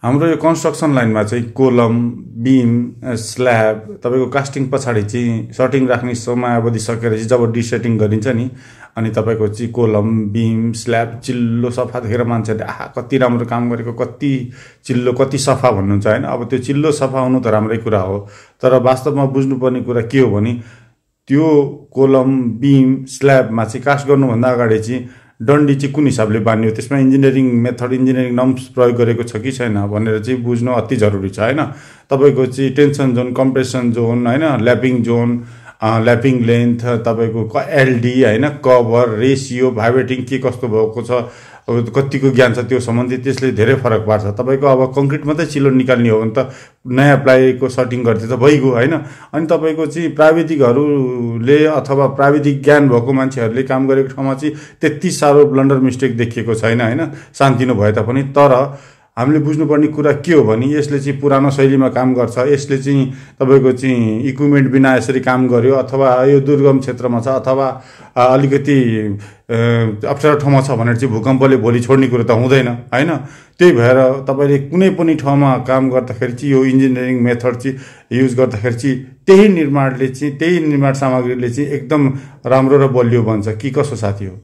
हाम्रो यो कन्स्ट्रक्सन लाइनमा चाहिँ कोलम बीम स्ल्याब तपाईको कास्टिङ पछाडि चाहिँ सर्टिङ राख्ने समयावधि सकेर चाहिँ जब डिसेटिङ गरिन्छ नि अनि तपाईको चाहिँ कोलम बीम स्ल्याब चिल्लो सफा देखेर मान्छेले आहा कति राम्रो काम गरेको कति चिल्लो कति सफा भन्नुहुन्छ हैन। अब त्यो चिल्लो सफा हुनु त राम्रै कुरा हो, तर वास्तवमा बुझ्नुपर्ने कुरा के हो भने त्यो कोलम बीम स्ल्याबमा चाहिँ कास्ट गर्नुभन्दा अगाडि चाहिँ डन्डी चाहिँ कुन हिसाबले बान्यो, त्यसमा इन्जिनियरिङ मेथड इन्जिनियरिङ नर्म्स प्रयोग गरेको छ कि छैन भनेर चाहिँ बुझ्नु अति जरुरी छ हैन। तपाईको चाहिँ टेन्सन जोन, कम्प्रेसन जोन हैन, ल्यापिङ जोन, ल्यापिङ लेन्थ, तपाईको एलडी हैन, कभर रेसियो, भाइब्रेटिङ के कस्तो भएको छ, कतिको ज्ञान छ त्यो सम्बन्धी त्यसले धेरै फरक पार्छ। तपाईको अब कंक्रिट मात्रै चिल्लो निकाल्ने हो भने त नयाँ प्लाईको सर्टिङ गर्दै त भइगयो हैन। अनि तपाईको चाहिँ प्राविधिकहरूले अथवा प्राविधिक ज्ञान भएको मान्छेहरूले काम गरेको ठाउँमा चाहिँ त्यति साह्रो ब्लन्डर मिस्टेक देखिएको छैन हैन, शान्तिनो भए तापनि। तर हामीले बुझ्नुपर्ने कुरा के हो भने यसले चाहिँ पुरानो शैलीमा काम गर्छ, यसले चाहिँ तपाईको चाहिँ इक्विपमेन्ट बिना यसरी काम गर्यो अथवा यो दुर्गम क्षेत्रमा छ अथवा अलिकति अप्ठ्यारो ठाउँमा छ भनेर चाहिँ भूकम्पले भोलि छोड्ने कुरो त हुँदैन हैन। त्यही भएर तपाईले कुनै पनि ठाउँमा काम गर्दाखेरि चाहिँ यो इन्जिनियरिङ मेथड चाहिँ युज गर्दाखेरि चाहिँ त्यही निर्माण सामग्रीले चाहिँ एकदम राम्रो र बलियो बन्छ कि कसो साथी हो।